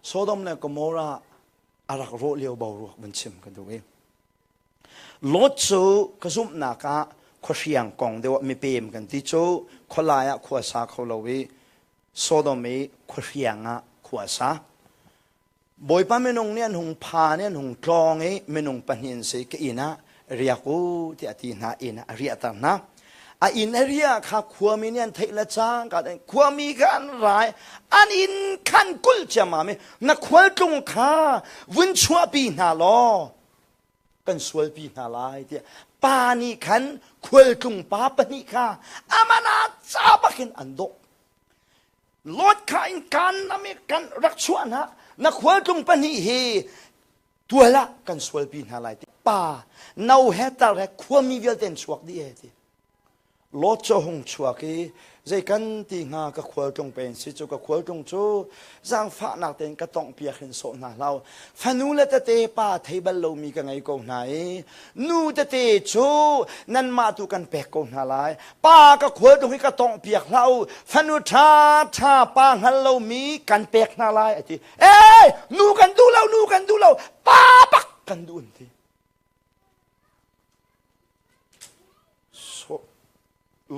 Sodom le Gomorrah a rak rawh lio boruak van chim ka duh i Lot cu ka zumhnak ah khuahriang kong deuh ah mipem kan ti cu khualai ah khua sa kho lo i Sodom i khuahriang ah khua a sa. Bawipa minung nih an hung phan i an hung tlawng i minung pahnih an si ka inn ah riak u tiah a ti hna inn ah a riahter hna. A inn a riah kha khuami nih an theih le cangka khuami kha an ra i an inn khan kulh ciammam i na khualtlung kha vun chuahpi hna law kan sualpi hna lai tiah pa nih khan khualtlung pa pahnih kha amana ca bakin an dawh. Lot kha in kan nam i kan rak chuah hna na khualtlung pahnih hi tual ah kan sualpi hna lai ti pa no he tar he khuami vialte an chuak dih e ti Lot cu hung chuak i zei kan ti hnga ka khualtlung pen si cu ka khualtlung cu zaangfahnak tein ka tongh piak hin sawh hna hlah fanu le tete pa thei bal lomi ka ngei ko hna i nu tete cu nanmah tu kan pek ko hna lai pa ka khualtlung hi ka tongh piak hlah u fanu ṭha ṭha pa hngal lomi kan pek hna lai a ti ee nu kan duh lo nu kan duh lo pa bak kan duh an ti so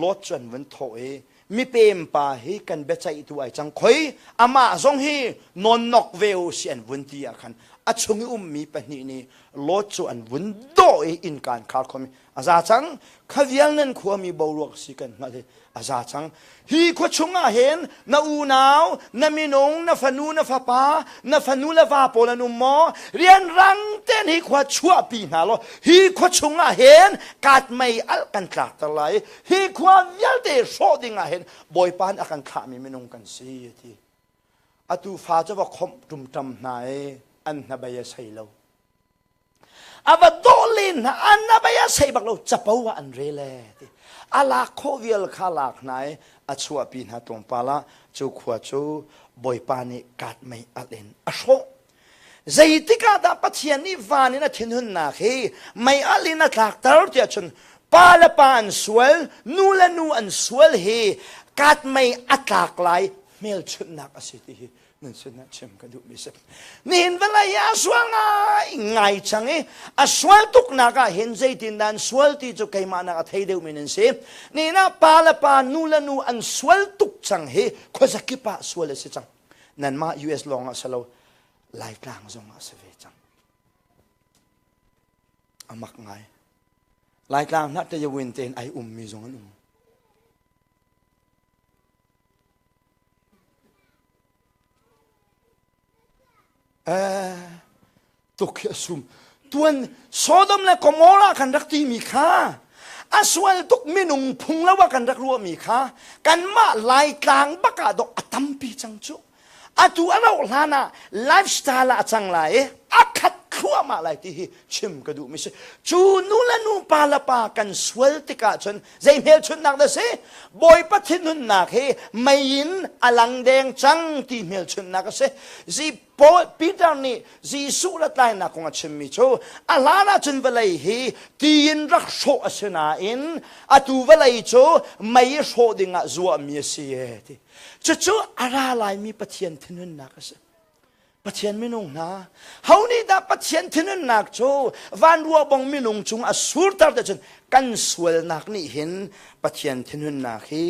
Lot cu an vun thawh i mipem pa hi kan biaceihtu ai cang khoi amah zong hi nawnnok ve u si an vun ti ah khan a chung i ummi pahnih nih Lot cu an vun dawh i innka an khar khom i a za cang kha vial nan khuami boruak si kan hngalh hi a za cang hi khua chungah hin na unau na minung na fanu na fapa na fanu le va pawl an um maw rianrang ten hi khua chuahpi hna law hi khua chungah hin katmei alh kan tlakter lai hi khua vialte hrawh ding ah hin Bawipa nih a kan thlahmi minung kan si ti atu fa cu va khomh ṭumṭam hna i an hnabei a sei lo A va dawh len hna an a bei a sei bak lo capo ah an rel e ti a lak khawh vial kha lak hna i a chuahpi hna tlawmpal ah cu khua cu Bawipa nih kat mei alh in a hrawh zeitik ah dah Pathian nih van in a thinhunnak hi mei alh in a tlakter tiah cun pa le pa an sual nu le nu an sual hi kat mei a tlak lai hmelchunhnak a si ti hi nan sinah chim ka duhmi si nihin vawlei ah a sual ngai ngai cang i a sual tuknak ah hin zeitin dah an sual ti cu keimah nak a thei deuhmi nan si nihin ah pa le pa nu le nu an sual tuk cang hi khuazakip ah sual a si cang nanmah US lawng ah si lo Laitlang zong ah si ve cang a mak ngai Laitlang hna te yawin tein ai ummi zong an um Tuk hi a sum. Tuan Sodom le Gomorrah kan rak timi kha a sual tuk minung phung lo ah kan rak ruahmi kha kanmah Laitlang bak ah dawh a tampi cang cu. Atu a rauh hlan ah lifestyle ah a cang lai i a khat thluahmah lai ti hi chim ka duhmi si. Cu nu le nu pa le pa kan sual tikah cun zei hmelchunhnak dah si? Bawipa thinhunnak hi mei in a lang deng cang ti hmelchunhnak a si. Zi Paul Peter nih Jesuh le tlainak kong a chimmi cu a hlan ahcun vawlei hi ti in rak hrawh a si nain atu vawlei cu mei i hrawh dingah zuahmi a si e ti. Cucu a ra laimi Pathian thinhunnak a si. Pathian minung hna, ho nih dah Pathian thinhunnak cu vanruah bong minung cung a surter te cun kan sualnak nih hin Pathian thinhunnak hi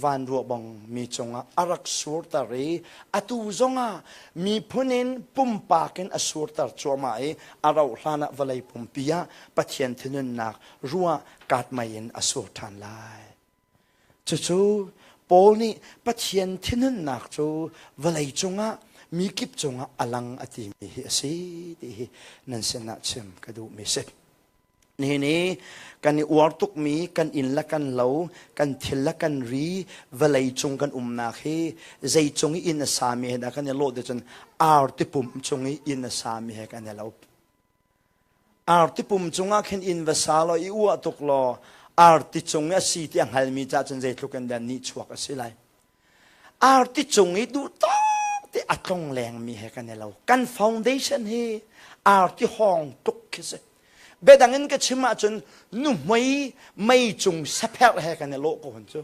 vanruah bong mi cungah a rak surter i atu zongah miphun in pumpak in a surter cuahmah i a rauh hlan ah vawlei pumpi ah Pathian thinhunnak ruah katmai in a sur ṭhan lai. Cucu Paul nih Pathian thinhunnak cu vawlei cungah mi kip cungah a lang a timi hi a si ti hi nan sinah chim ka duhmi si. Nihin i kan i uar tukmi kan inn le kan lo, kan thil le kan ri, vawlei cung kan umnak hi zei cung i inn a sami he dah kan i lawh ti cun arti pum cung i inn a sami he kan i lo. Arti pum cungah khin inn va sa law i uah tuk law arti cung i a si ti a hngalmi ca cun zeitluk in dah nihchuak a si lai. Arti cung i duh tawk te a tlong lengmi he kan i lo. Kan foundation hi arti hawng tuk khi si. Biadang in ka chim ahcun nuhmei mei cung sapherh he kan i lawh ko hon cu.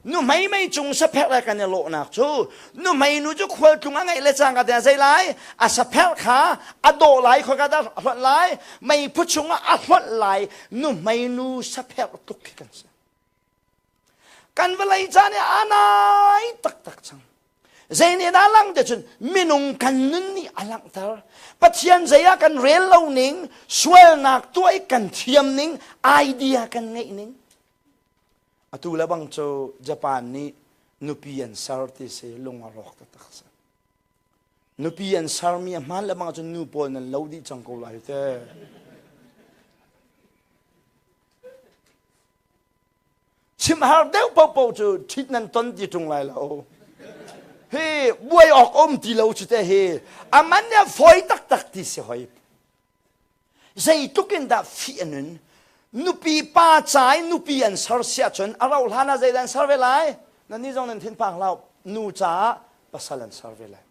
Nuhmei mei cung sapherh le kan i lawhnak cu nuhmei nu cu khualtlung a ngeih le cangka te zei lai a sapherh kha a dawh lai khoika dah a hlonh lai meiphu chungah a hlonh lai nuhmei nu sapherh tuk khi kan si. Kan vawlei caan i a nai taktak cang. Zei nih dah lang te cun minung kan nun nih a langhter. Pathian zei ah kan rel lo ning, sualnak tuah i kan thiam ning, idea kan ngeih ning. Atu le bang cu Japan nih nupi an ser ti si lung a rawk taktak si. Nupi an sermi a hmaan le bang cun nu pawl nan lo dih cang ko lai te. Chimh har deuh paohpaoh cu ṭhit nan ton ti ṭung lai lo. Hi buai awk um ti lo cu te hi a man nih a fawi taktak ti si hoi. Zeitluk in dah fih a nun. Nupi pa ca i nupi an ser si ahcun a rauh hlan ah zeidah an ser ve lai? Nannih zong nan thinphang hlah nu caah pasal an ser ve lai.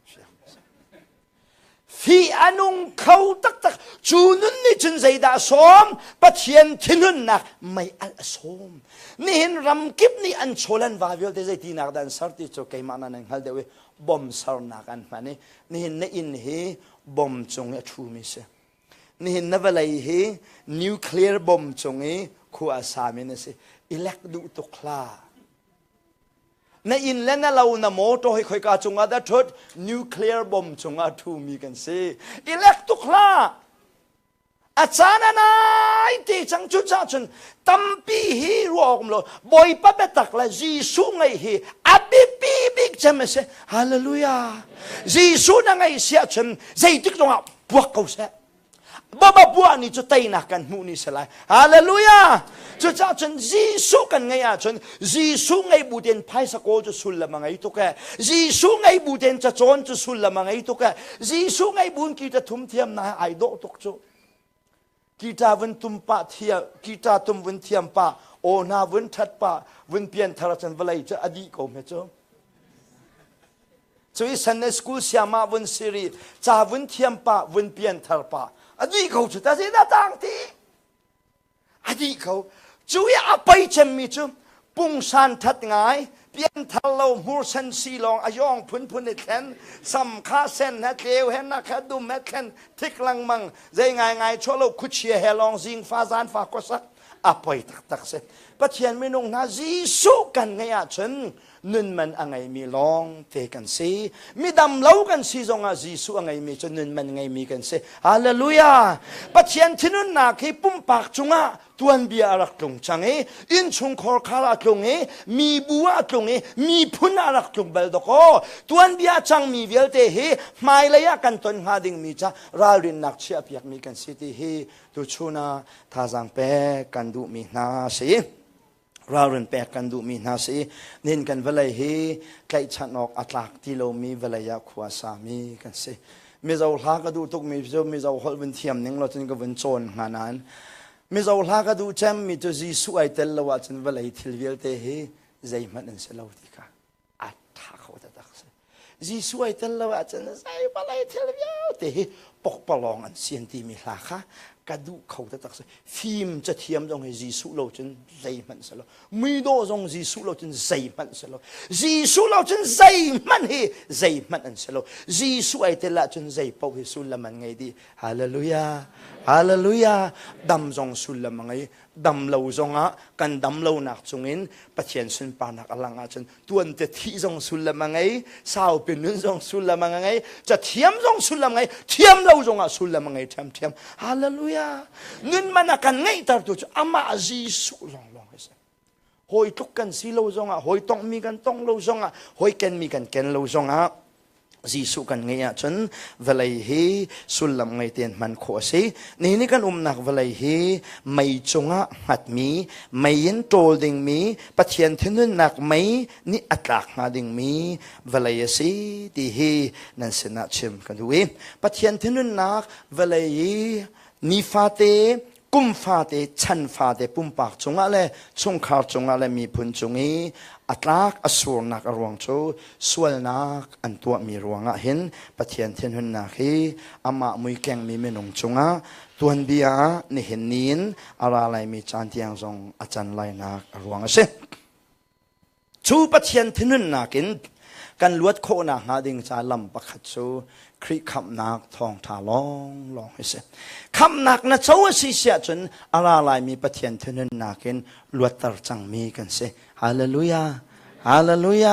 Fih a nung kho taktak. Cu nun nih cun zeidah a sawm? Pathian thinhunnak mei alh a sawm. Nihin ram kip nih an chawl an va vialte zeitinak dah an ser ti cu keimah na nan hngal deuh i bom sernak an hman i nihin na inn hi bom cung i a ṭhumi si. Nihin na vawlei hi nuclear bomb cung i khua a sami na si. I lek duh tuk hlah. Na inn le na lo na motor hi khoika cungah dah ṭhut? Nuclear bomb cungah ṭhumi kan si. I lek tuk hlah. A caan a nai te cang cu cah cun tampi hi ruah awk um lo. Bawipa biatak le Jesuh ngeih hi a biapi bik cem a si. Hallelujah. Jesuh na ngeih si ahcun zeitik zongah puak ko seh. Baba buah ni cu teinak kan hmuh ni si lai. Hallelujah. Cucaah cun Jesuh kan ngeih ahcun Jesuh ngei bu tein phaisa kawl cu sullam a ngei tuk ee. Jesuh ngei bu tein cacawn cu sullam a ngei tuk ee. Jesuh ngei buin kita thum thiam na ai dawh tuk cu. Kita vun tum pah thiam, kita tum vun thiam pah, aw hna vun that pah, vun pian thar cun vawlei cu a dih ko hme cu. Cu i Sunday school siama vun siri, ca vun thiam pah, vun pian thar pah, a dih ko cu ta zeidah tang ti? A dih ko. Cu i a pei cemmi cu pungsan that ngai, pianthar lo hmursen si lawng a yawng phunphun i thlen, sam kha sen he tleu he nak he dum he thlen thik lengmang, zei ngaingai chuah lo khuachia he lawng zingfa zanfa khuasak a poi taktak si. Pathian minung hna Jesuh kan ngeih ahcun nun man a ngeimi lawng te kan si. Midam lo kan si zongah Jesuh a ngeimi cu nun man ngeimi kan si. Hallelujah! Pathian thinunnak hi pumpak cungah tuanbia a rak tlung cang i innchungkhar khar a tlung i mibu ah a tlung i miphun ah a rak tlung bal dawkaw tuanbia cangmi vialte hi hmailei ah kan ton hnga dingmi ca ralrinnak chiahpiakmi kan si ti hi tuchun ah thazaang pek kan duhmi hna si. Ralrin pek kan duhmi hna si. Nihin kan vawlei hi tlaihchan awk a tlak ti lomi vawlei ah khua sami kan si. Mizo hla ka duh tukmi cu Mizo holh vun thiam ning law cun ka vun cawn hnga nain Mizo hla ka duh cemmi cu Jesuh ai tel lo ahcun vawlei thil vialte hi zeihmanh an si lo ti kha a ṭha kho taktak si. Jesuh ai tel lo ahcun zei vawlei thil vialte hi pokpalawng an si an timi hla kha ka duh kho taktak si. Fim cathiam zong hi Jesuh lo cun zeihmanh si lo. Muidawh zong Jesuh lo cun zeihmanh si lo. Jesuh lo cun zeihmanh hi zeihmanh an si lo. Jesuh ai tel ahcun zei paoh hi sullam an ngei dih. Hallelujah. Hallelujah. Dam zong sullam a ngei. Dam lo zongah kan dam lonak cungin Pathian sunparnak a lang ahcun tuante thih zong sullam a ngei, saupi nun zong sullam a ngei, cathiam zong sullam a ngei, thiam lo zongah sullam a ngei ṭhiamṭhiam. Hallelujah! Nun man a kan ngeihtertu cu amah Jesuh lawnglawng hi si. Hawi tluk kan si lo zongah, hawi tonghmi kan tong lo zongah, hawi kenmi kan ken lo zongah, Jesuh kan ngeih ahcun vawlei hi sullam ngei tein hman khawh a si. Nihin i kan umnak vawlei hi mei cungah hngatmi, mei in ṭawl dingmi, Pathian thinhunnak mei nih a tlak hnga dingmi vawlei a si ti hi nan sinah chim ka duh i Pathian thinhunnak vawlei i nifate kum fate chan fate pumpak cungah le chungkhar cungah le miphun cung i a tlak a surnak a ruang cu sualnak an tuahmi ruangah hin Pathian thinhunnak hi amah mui kengmi minung cungah tuanbia ah nihin ni in a ra laimi caan tiang zong a can lainak a ruang a si. Cu Pathian thinhunnak in kan luat khawhnak hnga ding ca lam pakhat cu Khrih khamhnak thawngṭha lawnglawng hi si. Khamhnak na co a si siah cun a ra laimi Pathian thinhunnak in luatter cangmi kan si. Hallelujah! Hallelujah!